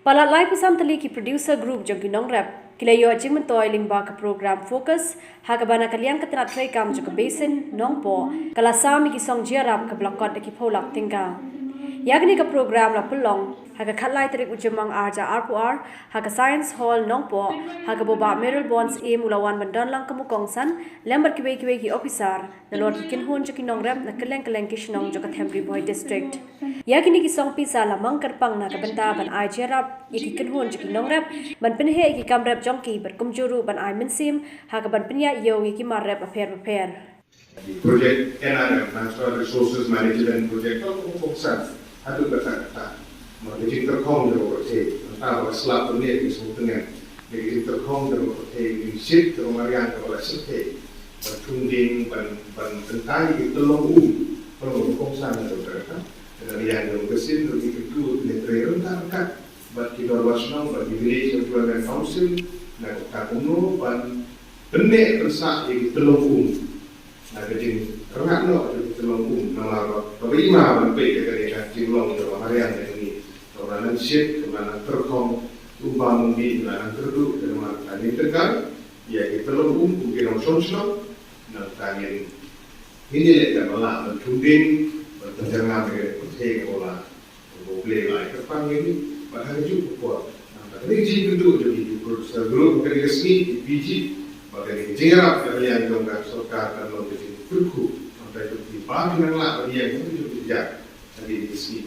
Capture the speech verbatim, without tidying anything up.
Palat laiphew san tylli ki producer group jong ki nongrep ki la ïoh jingmyntoi lyngba ka program Focus ha kaba na ka liang ka tnat treikam jong ka Basin Nongpoh ka la sam ïa ki song jia rap kaba la kot da ki phew lak tyngka. Ïa kane ka program la pynlong ha ka khatlai tarik u Jymmang ar hajar arphew ar ha ka Science Hall Nongpoh, ha kaba u Bah Mayralborn Syiem u la wan ban don lang kum u kongsan lem bad kiwei kiwei ki ophisar nalor ki kynhun jong ki nongrep na kylleng kylleng ki shnong jong ka Them Ri Bhoi District. Ïa kine ki song pisa la mang kyrpang na ka bynta ban ai jia rap ïa ki kynhun jong ki nongrep ban pynheh ïa ki kam rep jong ki bad kumjuh ruh ban ai mynsiem ha kaban pynïaid ïew ïa ki mar rep bapher bapher. Project N R M, Natural Resources Management Project, ka kongsan haduh katta katta. Ma ka jingtyrkhong jong ka pyrthei, mynta ba slap pynïaid ki sngewtyngen, ka jingtyrkhong jong ka pyrthei, ka jingshit jong ka mariang kaba la shyrkhei, ban thung dieng, ban ban tyntai ki tyllong um, ka long ka kongsan jong ka pyrthei. Ka mariang jong ka Basin ruh ki kyntu ki trei ryngkat ryngkat bad ki dorbar shnong bad ki Village Employment Council na ka bynta kumno ban pynneh pynsah ïa ki tyllong um. Na ka jingryngkat noh ïa ki tyllong um namar ba kaba ima ban peit ïa kane ka jinglong jong ka mariang jong ngi, kaba nang shit, kaba nang tyrkhong, u bam u bih, kaba nang tyrduh, kaba nang tyrduh ïa ki tyllong um kum ki nongshong shnong. Nangta ngin, ngin ïaleh katba lah ban thung dieng, ban pynjyrngam ïa ka pyrthei kaba la, kaba U Blei u la ai kyrpang ïa ngi. Bad ha kajuh ka por, nangta kane ka jingkynduh jong ki producer group ha kane ka sngi, ki P G, bad kane ka jingïarap ka liang jong ka sorkar kan long ka jingkyrkhu. Nangta jong ki ba ki nang lah ban ïeng ha kajuh ka jaka ha kane ka sngi.